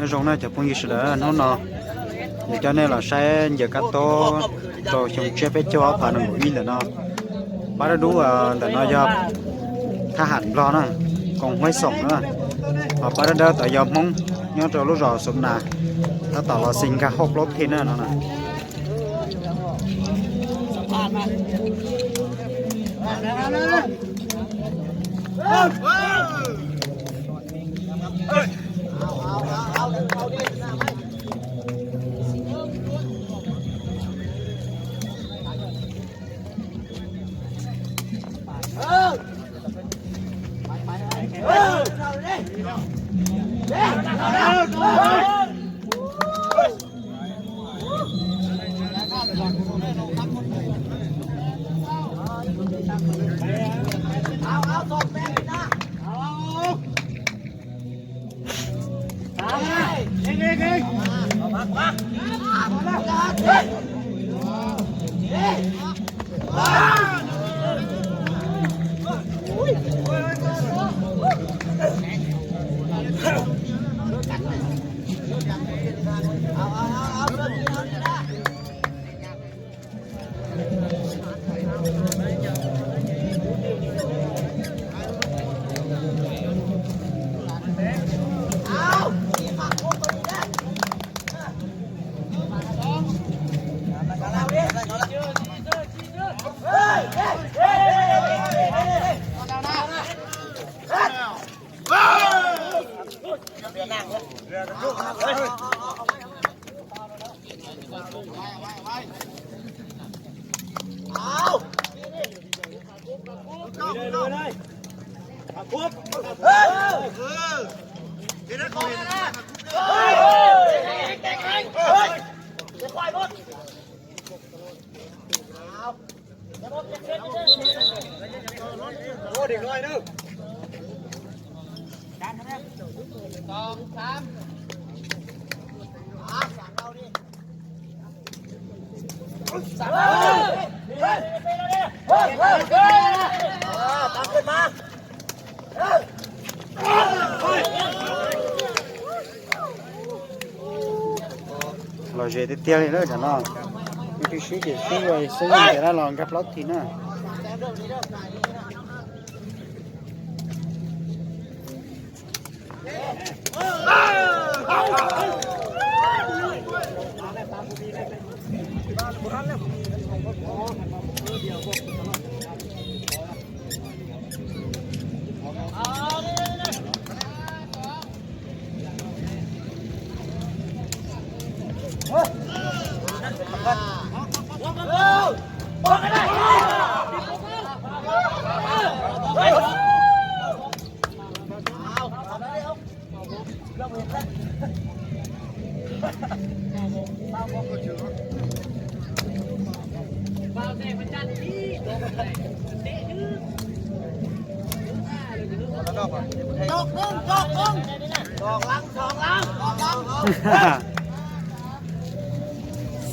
Nyob zoo na cov phooj ywg sawv daws, hnub no yuav coj nej los saib ncaws kab tob rau xyoo tsiab peb caug ob phav nees nkaum ib ntawm no. Pab dawb dub ntawm no yog thab ham Nplog na, koom Huaib Xoom na, ho pab dawb dawb tod yog Hmoob nyob rau lub zos Xub Nas, tab tom los xi nkag hauj plaub thij na no na. Los ze tiag tiag li lawm tam no. Ib tug sib ces sib ua xwb, ces los nkag plaub thib na.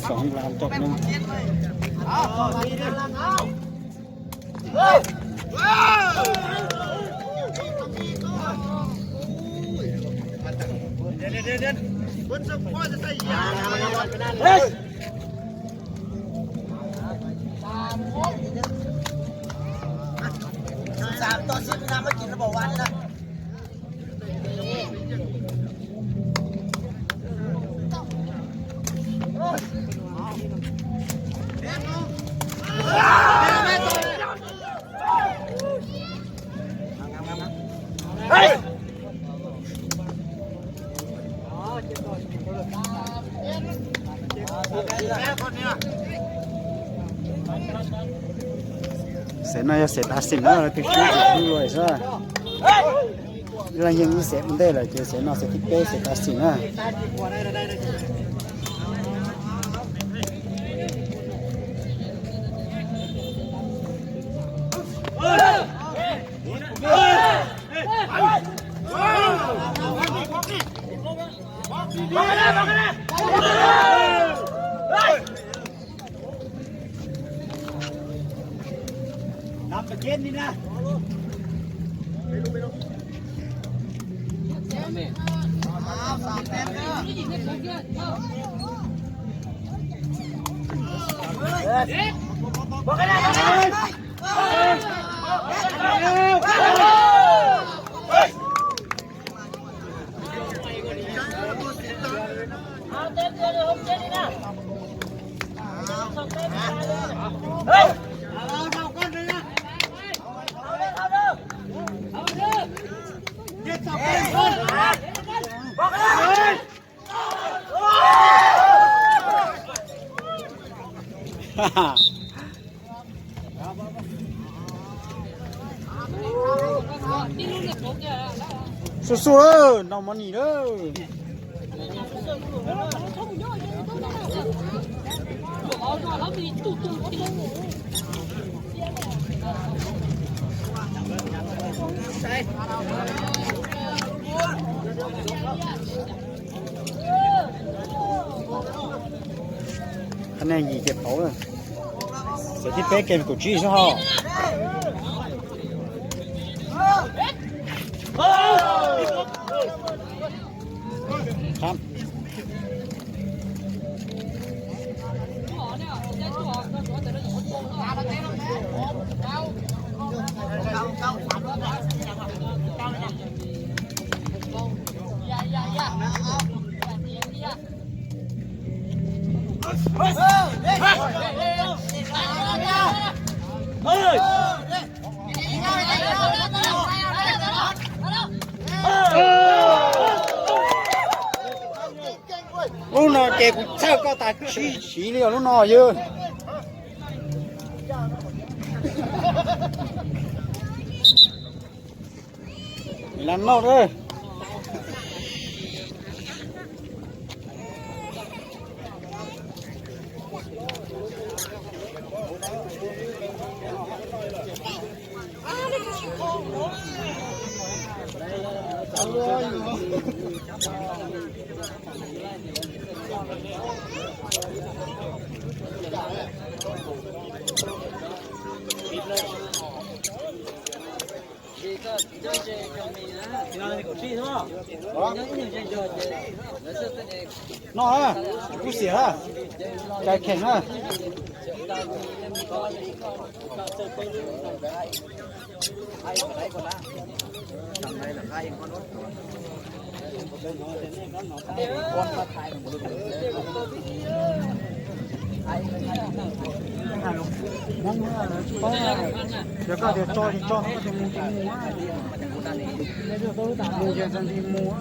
Xoom las cov neeg. Xev no yog xev tav xim na, tus sib tsis tub luaj xwb. Ib leeg yeej ib xev ua ntej lawm ces xev no xev thib peb xev tav xim na. Xub xub, noj mov nim lawm. Qhov nej yim ces pauv, xav thib peb kem kaum tsib xwb ho. Lub no ces kuv txhawj koj tas tsib siv li os lub no yog. Las noj. No, tsis pub xiam na, cais kheem na. Yog koj tias tso ces tso, koj tias mus ces mus, mus ces ntxeev ntxi mus.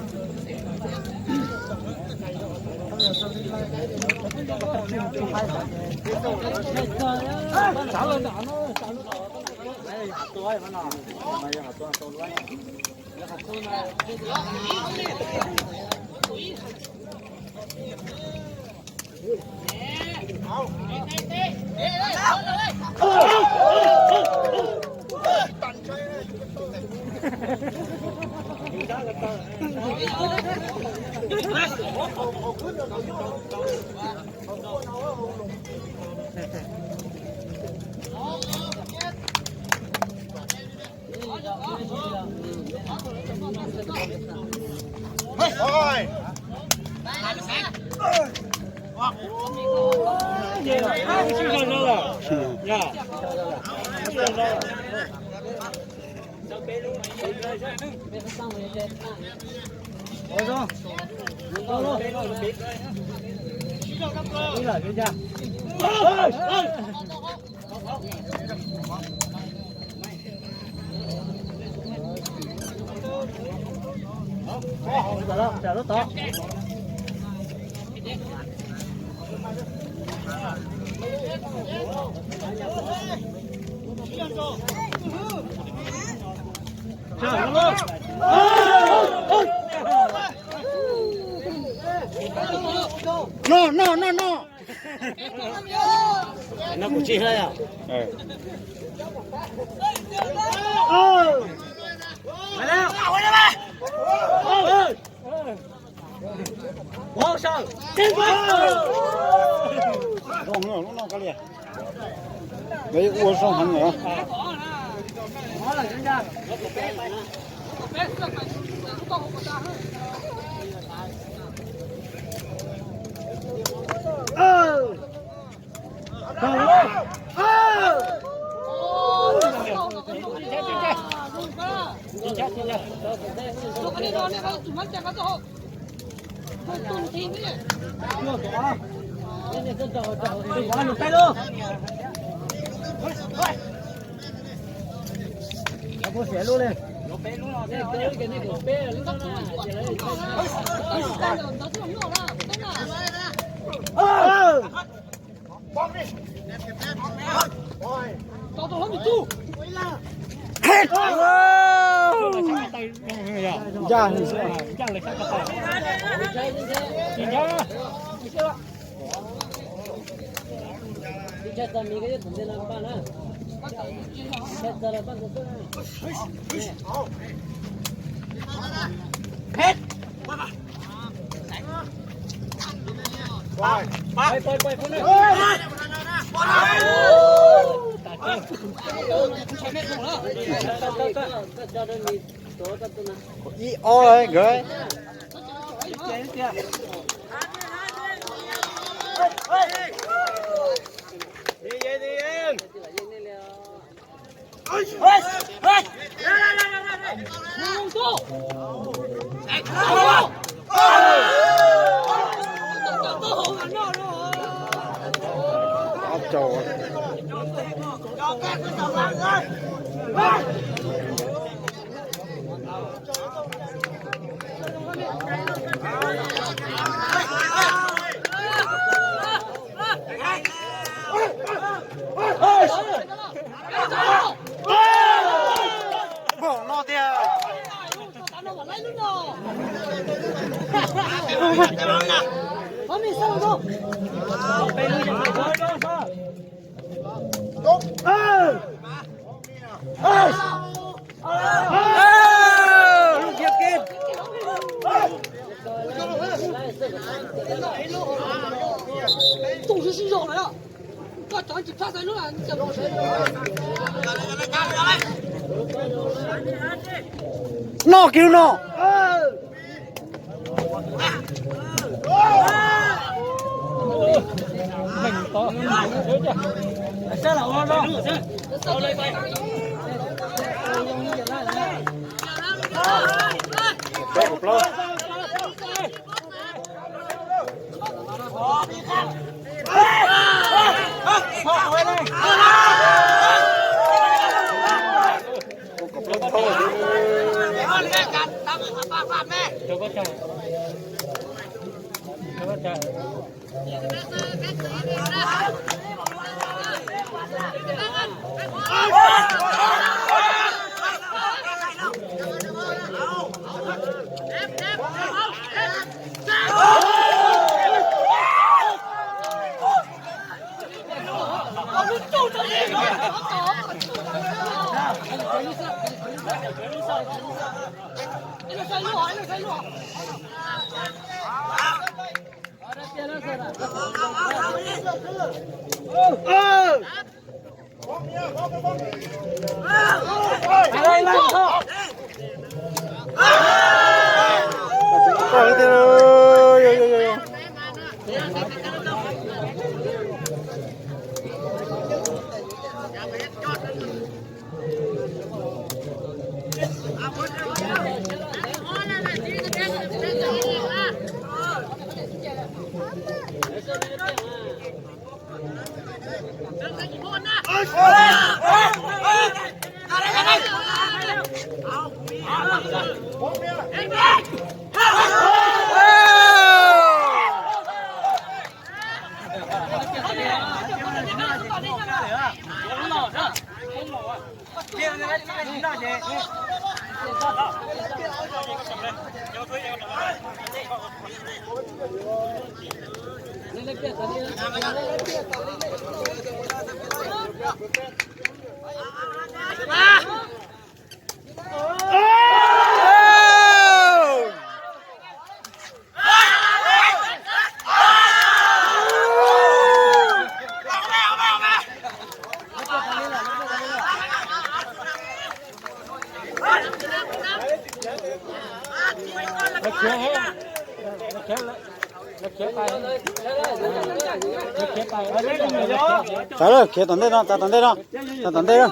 No, no, no, no. No kuv tsis hlais os. Zoo lub no koj liam. Ua zoo heev lawm. Ib ob nkawd. Npog no tiag. Noj kiag no. Txav lawm, khiav tom ntej no, txav tom ntej no, txav tom ntej no.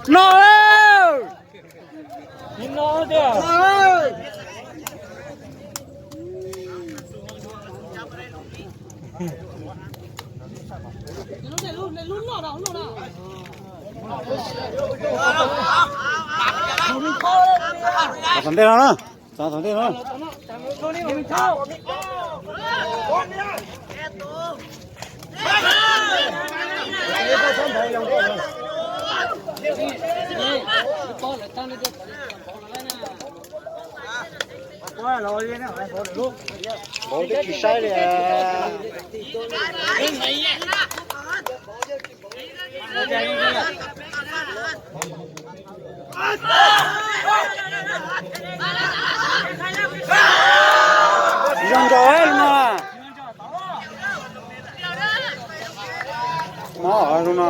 No. Tom ntej no na, tom ntej no. Vauv twb tsis saib li. Zoo nraug no. Mob zoo no.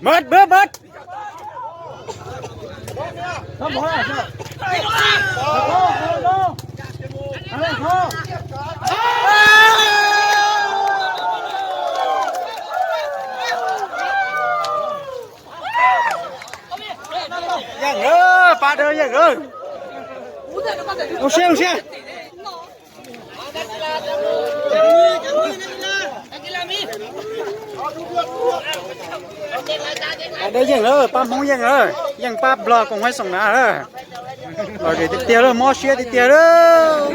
Mệt, mệt, mệt. Yeej, pab dawb yeej. Ua siab, ua siab. Pab dawb yeej lawm, pab Hmoob yeej lawm, yeej pab Nplog koom haib xoom na. Los tiag tiag lawm, mob siab tiag tiag lawm.